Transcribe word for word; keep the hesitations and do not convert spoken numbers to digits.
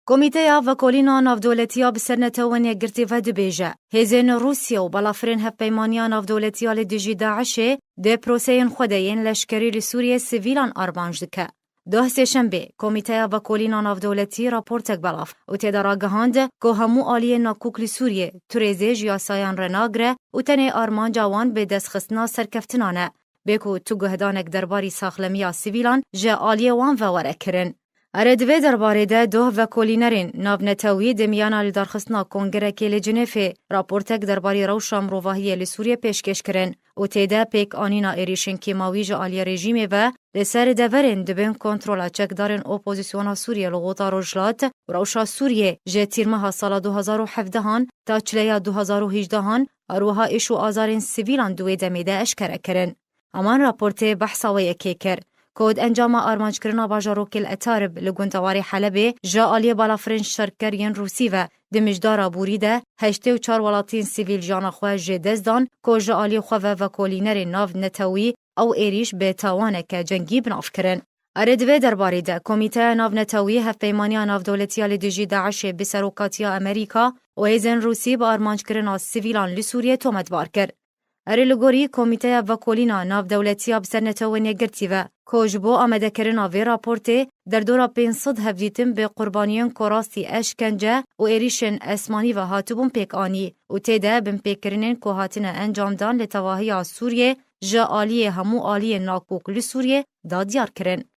Komîteya Vekolîna Navdewletî ya bi ser Netewên Yekgirtî ve dibêje, hêzên Rûsya û balafirên Hevpeymaniya Navdewletî ya li dijî DAIŞê di proseyên xwe de yên leşkerî li Sûriyê sivîlan armanc dike. Doh Sêşembê, Komîteya Vekolîna Navdewletî raportek belav û tê de ragihand ku hemû aliyên nakok li Sûriyê tu rêzê ji yasayan re nagire û tenê armanca wan bi destxistina serkeftinan e, bê ku tu guhdanek derbarî saxlemiya sivîlan ji aliyê wan ve were kirin. Erê, di vê derbarê de doh vekolînerên navnetewî di miyana lidarxistina Kongerekê li Cinêfê raportek derbarî rewşa mirovahiyê li Sûriyê pêşkêş kirin û tê de pêkanîna êrîşên kîmawî ji aliyê rejîmê ve li ser deverên di bin kontrola çekdarên opozisyona Sûriyê li Xota Rojhilat û rewşa Sûriyê ji tîrmeha sala du hazar û hevdehan ta çileya du hazar û hejdehan, her wiha êş û azarên sivîlan di wê demê de eşkere kirin. Heman raportê behsa wê yekê kir, ku di encama armanckirina bajarokê li Etarib li gundewarê Helebê ji aliyê balafirên şerker yên Rûsî ve di mijdara borî de heştê û çar welatiyên sivîl jiyana xwe ji dest dan, ku ji aliyê xwe ve vekolînerên navnetewî ew êrîş bi tawaneke cengî bi nav kirin. Erê, di vê derbarê de Komîteya Navnetewî Hevpeymaniya Navdewletî ya li dijî DAIŞê bi serokatiya Amerîka û hêzên Rûsî bi armanckirina sivîlan li Sûriyê tometbar kir. Erê, li gorî Komîteya Vekolîna Navdewletî ya bi ser Netewên Yekgirtî ve, ku ji bo amadekirina vê raportê derdora pênc sed hevdîtin bi qurbaniyên ku rastî eşkence û êrîşên esmanî ve hatibûn pêk anî û tê de binpêkirinên ku hatine encamdan li tevahiya Sûriyê ji aliyê hemû aliyên nakok li Sûriyê da diyar kirin.